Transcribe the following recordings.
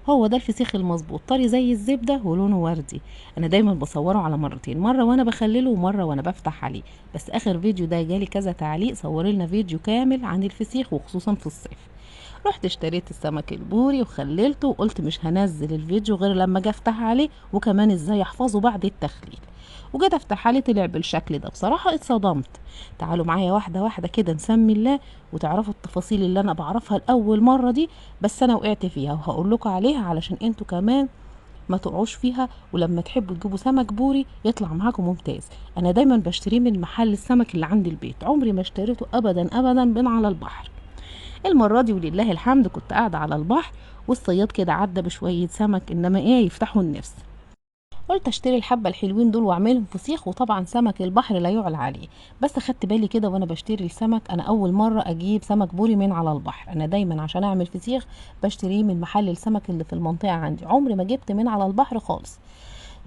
هو ده الفسيخ المظبوط، طري زي الزبدة ولونه وردي. انا دايما بصورة على مرتين، مرة وانا بخلله ومرة وانا بفتح عليه. بس اخر فيديو ده جالي كذا تعليق صوري لنا فيديو كامل عن الفسيخ وخصوصا في الصيف. رحت اشتريت السمك البوري وخللته، وقلت مش هنزل الفيديو غير لما اجي افتح عليه، وكمان ازاي احفظه بعد التخليل. وجيت افتح عليه طلع بالشكل ده، بصراحة اتصدمت. تعالوا معايا واحدة واحدة كده نسمي الله وتعرفوا التفاصيل اللي انا بعرفها لأول مرة دي، بس انا وقعت فيها وهقول لكم عليها علشان انتوا كمان ما تقعوش فيها، ولما تحبوا تجيبوا سمك بوري يطلع معاكم ممتاز. انا دايما بشتريه من محل السمك اللي عند البيت، عمري ما اشتريته ابدا ابدا من على البحر. المرة دي ولله الحمد كنت قاعدة على البحر والصياد كده عدى بشوية سمك، انما ايه يفتحوا النفس. قلت اشتري الحبة الحلوين دول واعملهم فسيخ، وطبعا سمك البحر لا يعلى عليه. بس خدت بالي كده وانا بشتري السمك، انا اول مرة اجيب سمك بوري من على البحر. انا دايما عشان اعمل فسيخ بشتريه من محل السمك اللي في المنطقة عندي، عمري ما جبت من على البحر خالص.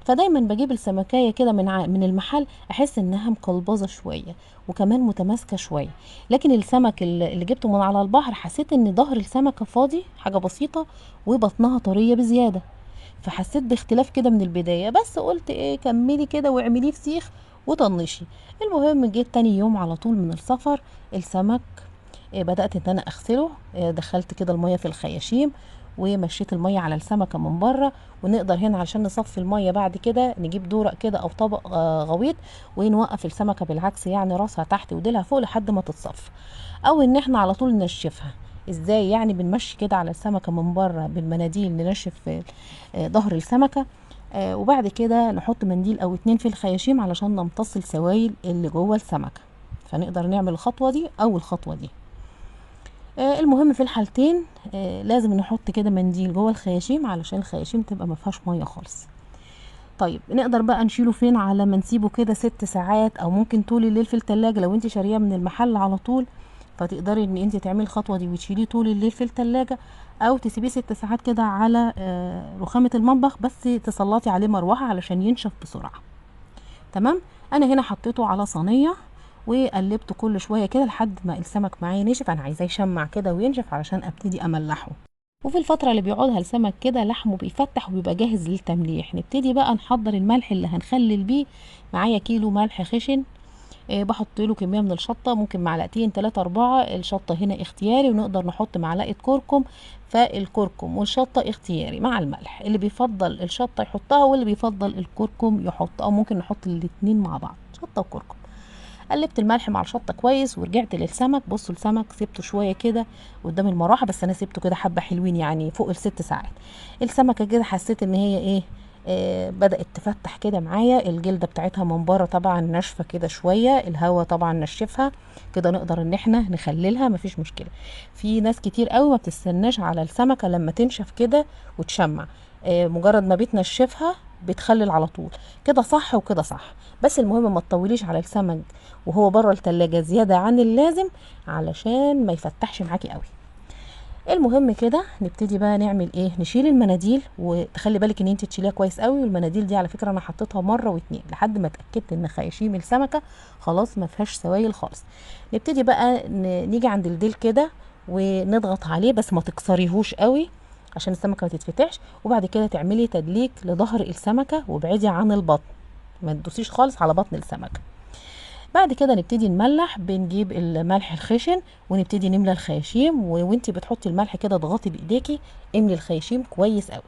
فدايما بجيب السمكايه كده من المحل، احس انها مقلبظه شوية وكمان متماسكة شوية. لكن السمك اللي جبته من على البحر حسيت ان ظهر السمكة فاضي حاجة بسيطة وبطنها طرية بزيادة، فحسيت باختلاف كده من البداية. بس قلت ايه، كملي كده واعمليه فسيخ وطنشي. المهم جيت تاني يوم على طول من السفر السمك، بدأت ان انا اغسله، دخلت كده المية في الخياشيم ومشيت المية على السمكة من بره. ونقدر هنا علشان نصفي المية بعد كده نجيب دورق كده او طبق، غويط، ونوقف السمكة بالعكس، يعني راسها تحت وديلها فوق لحد ما تتصفى، او ان احنا على طول ننشفها. ازاي يعني؟ بنمشي كده على السمكة من بره بالمناديل، ننشف ظهر السمكة، وبعد كده نحط منديل او اتنين في الخياشيم علشان نمتص السوائل اللي جوه السمكة، فنقدر نعمل الخطوة دي او الخطوة دي. المهم في الحالتين، لازم نحط كده منديل جوه الخياشيم علشان الخياشيم تبقى ما فيهاش مية خالص. طيب نقدر بقى نشيله فين؟ على ما نسيبه كده 6 ساعات او ممكن طول الليل في التلاجة لو انت شارياه من المحل على طول، فتقدري ان انت تعملي الخطوة دي وتشيليه طول الليل في التلاجة، او تسيبيه 6 ساعات كده على رخامه المطبخ، بس تسلطي عليه مروحة علشان ينشف بسرعة. تمام. انا هنا حطيته على صينية وقلبته كل شوية كده لحد ما السمك معايا نشف. انا عايزاه يشمع كده وينشف علشان ابتدي املحه. وفي الفترة اللي بيقعدها السمك كده لحمه بيفتح وبيبقى جاهز للتمليح. نبتدي بقى نحضر الملح اللي هنخلل بيه. معايا كيلو ملح خشن، بحط له كمية من الشطه، ممكن معلقتين 3 4، الشطه هنا اختياري، ونقدر نحط معلقه كركم، فالكركم والشطه اختياري مع الملح. اللي بيفضل الشطه يحطها واللي بيفضل الكركم يحط، او ممكن نحط الاتنين مع بعض، شطه وكركم. قلبت الملح مع الشطه كويس ورجعت للسمك. بصوا السمك سبته شوية كده قدام المروحة، بس انا سبته كده حبه حلوين يعني فوق ال6 ساعات. السمكة كده حسيت ان هي ايه، بدأت تفتح كده معايا، الجلدة بتاعتها من بره طبعا ناشفة كده شوية، الهوا طبعا نشفها كده، نقدر ان احنا نخللها مفيش مشكلة. في ناس كتير قوي ما بتستناش على السمكة لما تنشف كده وتشمع، مجرد ما بتنشفها بتخلل على طول كده، صح وكده صح. بس المهم ما تطوليش على السمك وهو بره التلاجة زيادة عن اللازم علشان ما يفتحش معاكي قوي. المهم كده نبتدي بقى نعمل ايه، نشيل المناديل، وتخلي بالك ان انت تشيليها كويس قوي. والمناديل دي على فكرة انا حطيتها مرة واتنين لحد ما اتاكدت ان خياشيم السمكة خلاص ما فيهاش سوائل خالص. نبتدي بقى نيجي عند الديل كده ونضغط عليه، بس ما تكسريهوش قوي عشان السمكة ما تتفتحش. وبعد كده تعملي تدليك لظهر السمكة، وابعدي عن البطن، ما تدوسيش خالص على بطن السمكة. بعد كده نبتدي نملح، بنجيب الملح الخشن ونبتدي نملى الخياشيم، وانتي بتحطي الملح كده اضغطي بايديكي، املي الخياشيم كويس قوي.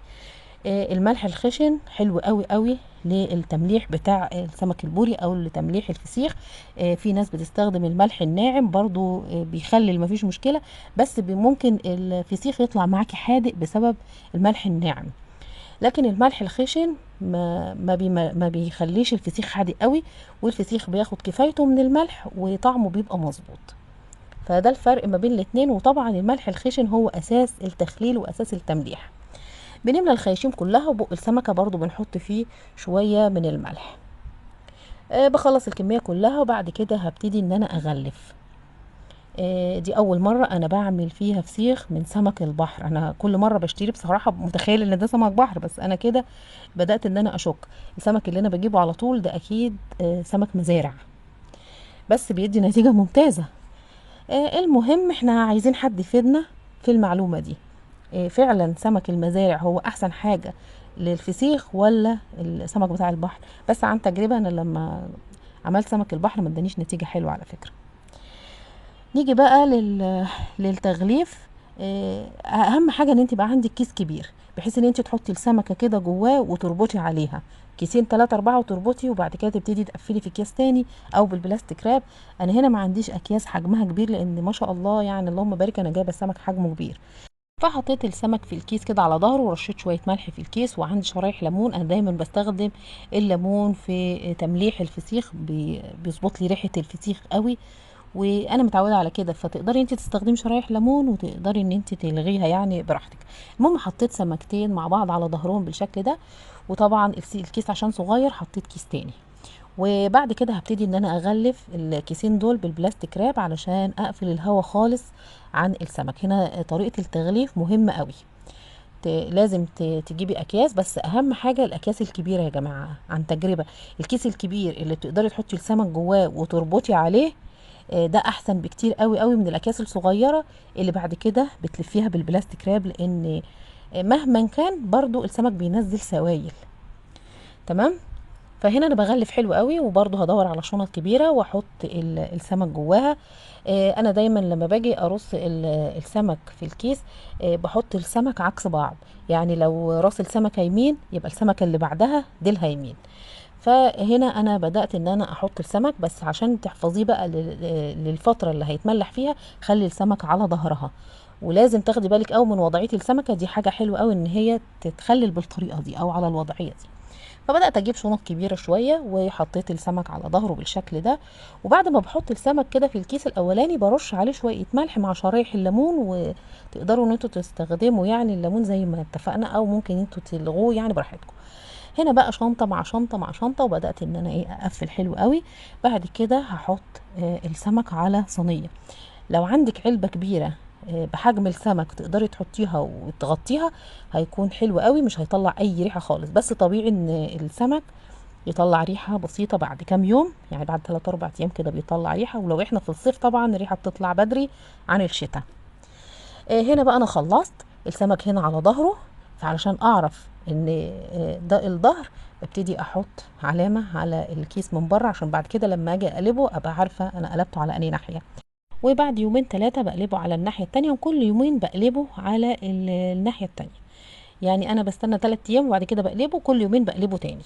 الملح الخشن حلو قوي قوي للتمليح بتاع السمك البوري او لتمليح الفسيخ. في ناس بتستخدم الملح الناعم برضو، بيخلل مفيش مشكلة، بس ممكن الفسيخ يطلع معاكي حادق بسبب الملح الناعم. لكن الملح الخشن ما بيخليش الفسيخ حادق قوي، والفسيخ بياخد كفايته من الملح وطعمه بيبقى مظبوط. فده الفرق ما بين الاتنين. وطبعا الملح الخشن هو اساس التخليل واساس التمليح. بنملى الخياشيم كلها، وبق السمكة برضو بنحط فيه شوية من الملح. بخلص الكمية كلها، وبعد كده هبتدي ان انا اغلف. دي اول مرة انا بعمل فيها فسيخ من سمك البحر. انا كل مرة بشتري بصراحة متخيل ان ده سمك بحر، بس انا كده بدات ان انا اشك. السمك اللي انا بجيبه على طول ده اكيد، سمك مزارع، بس بيدي نتيجة ممتازة. المهم احنا عايزين حد يفيدنا في المعلومة دي. فعلا سمك المزارع هو احسن حاجة للفسيخ ولا السمك بتاع البحر. بس عن تجربه، انا لما عملت سمك البحر ما ادانيش نتيجة حلوة على فكرة. نيجي بقى للتغليف. اهم حاجة ان انت يبقى عندك كيس كبير، بحيث ان انت تحطي السمكة كده جواه وتربطي عليها كيسين 3 4 وتربطي، وبعد كده تبتدي تقفلي في اكياس تاني او بال plastic wrap. انا هنا ما عنديش اكياس حجمها كبير، لان ما شاء الله يعني اللهم بارك انا جايبه السمك حجمه كبير. فحطيت السمك في الكيس كده على ظهره، ورشيت شوية ملح في الكيس، وعندي شرايح ليمون. انا دايما بستخدم الليمون في تمليح الفسيخ، بيظبط لي ريحه الفسيخ قوي، وانا متعوده على كده. فتقدري انت تستخدمي شرايح ليمون، وتقدري ان انت تلغيها يعني براحتك. المهم حطيت سمكتين مع بعض على ظهرهم بالشكل ده، وطبعا الكيس عشان صغير حطيت كيس تاني. وبعد كده هبتدي ان انا اغلف الكيسين دول بال plastic wrap علشان اقفل الهواء خالص عن السمك. هنا طريقة التغليف مهمة قوي، لازم تجيبي اكياس، بس اهم حاجة الاكياس الكبيرة يا جماعة، عن تجربة. الكيس الكبير اللي بتقدري تحطي السمك جواه وتربطي عليه، ده احسن بكتير قوي قوي من الاكياس الصغيرة اللي بعد كده بتلفيها بال plastic wrap، لان مهما كان برضو السمك بينزل سوائل. تمام. فهنا انا بغلف حلو قوي، وبرضو هدور على شنط كبيرة واحط السمك جواها. انا دايما لما باجي ارص السمك في الكيس، بحط السمك عكس بعض، يعني لو راس السمكة يمين يبقى السمكة اللي بعدها ديلها يمين. فهنا انا بدات ان انا احط السمك، بس عشان تحفظيه بقى للفترة اللي هيتملح فيها خلي السمك على ظهرها، ولازم تاخدي بالك قوي من وضعية السمكة دي. حاجة حلوة قوي ان هي تتخلل بالطريقة دي او على الوضعية دي. فبدات اجيب شنط كبيرة شوية وحطيت السمك على ظهره بالشكل ده. وبعد ما بحط السمك كده في الكيس الاولاني برش عليه شوية ملح مع شرايح الليمون، وتقدروا ان انتوا تستخدموا الليمون زي ما اتفقنا، او ممكن انتوا تلغوه براحتكم. هنا بقى شنطه مع شنطه مع شنطه، وبدات ان انا اقفل حلو قوي. بعد كده هحط السمك على صينية. لو عندك علبة كبيرة بحجم السمك تقدري تحطيها وتغطيها هيكون حلو قوي، مش هيطلع اي ريحه خالص. بس طبيعي ان السمك يطلع ريحه بسيطة بعد كام يوم، يعني بعد 3 4 ايام كده بيطلع ريحه، ولو احنا في الصيف طبعا الريحة بتطلع بدري عن الشتاء. هنا بقى انا خلصت السمك هنا على ظهره، فعلشان اعرف ان ده الظهر ابتدي احط علامة على الكيس من بره، عشان بعد كده لما اجي اقلبه ابقى عارفه انا قلبته على انهي ناحية. وبعد يومين 3 بقلبه على الناحية التانية، وكل يومين بقلبه على الناحية التانية. يعني انا بستنى 3 ايام وبعد كده بقلبه، كل يومين بقلبه تاني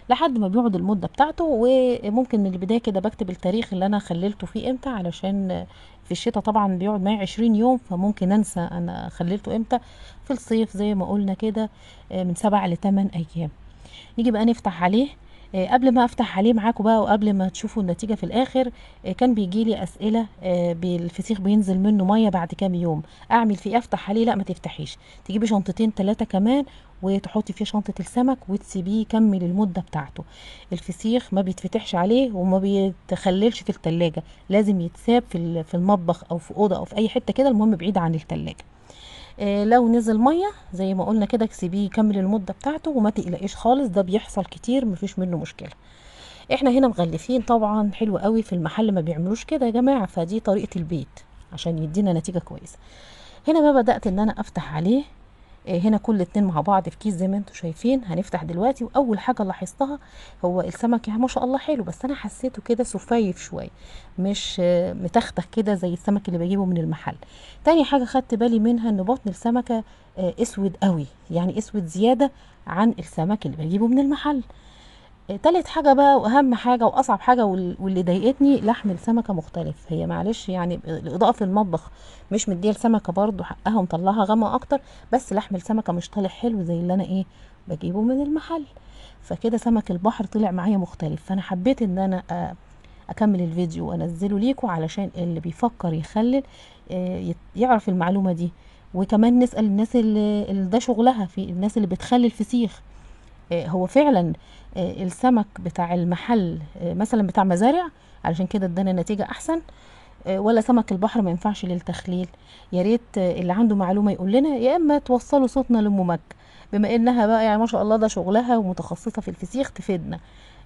لحد ما بيقعد المدة بتاعته. وممكن من البداية كده بكتب التاريخ اللي انا خللته فيه امتى، علشان في الشتاء طبعا بيقعد معايا 20 يوم فممكن انسى انا خللته امتى. في الصيف زي ما قلنا كده من 7 ل 8 ايام. نيجي بقى نفتح عليه. قبل ما افتح عليه معاكم بقى وقبل ما تشوفوا النتيجة في الاخر، كان بيجي لي اسئلة، بالفسيخ بينزل منه مية بعد كام يوم، اعمل فيه افتح عليه؟ لا ما تفتحيش، تجيبي شنطتين 3 كمان وتحطي فيه شنطه السمك وتسيبيه يكمل المدة بتاعته. الفسيخ ما بيتفتحش عليه وما بيتخللش في التلاجة، لازم يتساب في المطبخ او في اوضة او في اي حتة كده، المهم بعيد عن التلاجة. لو نزل مية زي ما قلنا كده سيبيه يكمل المدة بتاعته وما تقلقيش خالص، ده بيحصل كتير مفيش منه مشكلة. احنا هنا مغلفين طبعا حلو قوي، في المحل ما بيعملوش كده يا جماعة، فدي طريقه البيت عشان يدينا نتيجة كويسة. هنا بقى بدات ان انا افتح عليه، هنا كل اتنين مع بعض في كيس زي ما انتم شايفين. هنفتح دلوقتي، واول حاجة لاحظتها هو السمك ما شاء الله حلو، بس انا حسيته كده سفيف شوية، مش متختخ كده زي السمك اللي بجيبه من المحل. تاني حاجة خدت بالي منها ان بطن السمكة، اسود قوي، يعني اسود زيادة عن السمك اللي بجيبه من المحل. تالت حاجة بقى واهم حاجة واصعب حاجة واللي ضايقتني، لحم السمكة مختلف. هي معلش الاضاءة في المطبخ مش مديه السمكة برضو حقها ومطلعها غامقه اكتر، بس لحم السمكة مش طالع حلو زي اللي انا بجيبه من المحل. فكده سمك البحر طلع معايا مختلف. فانا حبيت ان انا اكمل الفيديو وانزله ليكم علشان اللي بيفكر يخلل، يعرف المعلومة دي، وكمان نسال الناس اللي ده شغلها، في الناس اللي بتخلل فسيخ. هو فعلا، السمك بتاع المحل، مثلا بتاع مزارع، علشان كده ادانا نتيجة احسن، ولا سمك البحر ما ينفعش للتخليل؟ يا ريت، اللي عنده معلومة يقول لنا، يا اما توصلوا صوتنا لأم مك، بما انها بقى ما شاء الله ده شغلها ومتخصصة في الفسيخ تفيدنا.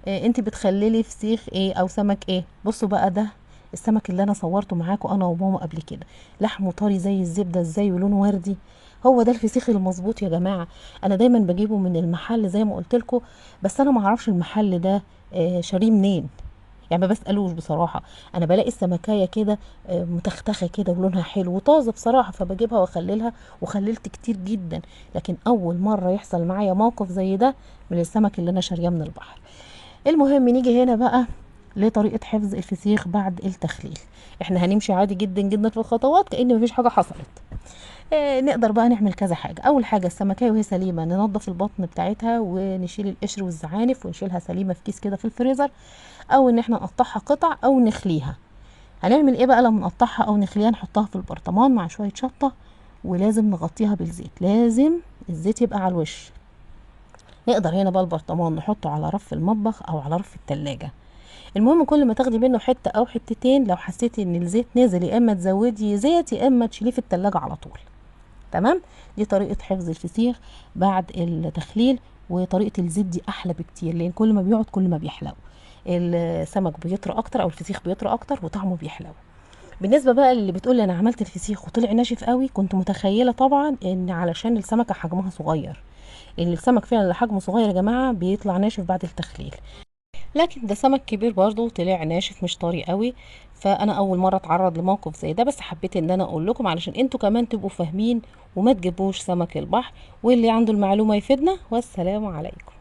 انت بتخللي فسيخ ايه او سمك ايه؟ بصوا بقى ده السمك اللي انا صورته معاكم انا وماما قبل كده، لحمه طري زي الزبدة ازاي ولونه وردي. هو ده الفسيخ المظبوط يا جماعة. انا دايما بجيبه من المحل زي ما قلت لكم، بس انا ما اعرفش المحل ده شاريه منين، يعني ما بسالوش بصراحة. انا بلاقي السمكايه كده متختخه كده ولونها حلو وطازه بصراحة، فبجيبها واخللها، وخللت كتير جدا. لكن اول مرة يحصل معايا موقف زي ده من السمك اللي انا شارياه من البحر. المهم نيجي هنا بقى لطريقة حفظ الفسيخ بعد التخليل. احنا هنمشي عادي جدا جدا في الخطوات كأن مفيش حاجة حصلت. نقدر بقى نعمل كذا حاجة. اول حاجة السمكية وهي سليمة ننظف البطن بتاعتها ونشيل القشر والزعانف ونشيلها سليمة في كيس كده في الفريزر، او ان احنا نقطعها قطع او نخليها. هنعمل ايه بقى لما نقطعها او نخليها؟ نحطها في البرطمان مع شوية شطة، ولازم نغطيها بالزيت، لازم الزيت يبقى على الوش. نقدر هنا بقى البرطمان نحطه على رف المطبخ او على رف التلاجة. المهم كل ما تاخدي منه حتة او حتتين، لو حسيتي ان الزيت نزل يا اما تزودي زيت يا اما تشيليه في التلاجة على طول. تمام؟ دي طريقة حفظ الفسيخ بعد التخليل. وطريقة الزيت دي احلى بكتير، لان كل ما بيقعد كل ما بيحلو، السمك بيطرى اكتر او الفسيخ بيطرى اكتر وطعمه بيحلو. بالنسبة بقى اللي بتقول انا عملت الفسيخ وطلع ناشف قوي، كنت متخيلة طبعا ان علشان السمكة حجمها صغير، لان السمك فعلا اللي حجمه صغير يا جماعة بيطلع ناشف بعد التخليل، لكن ده سمك كبير برضو طلع ناشف مش طري قوي. فانا اول مرة اتعرض لموقف زي ده، بس حبيت ان انا اقول لكم علشان انتوا كمان تبقوا فاهمين وما تجيبوش سمك البحر، واللي عنده المعلومة يفيدنا. والسلام عليكم.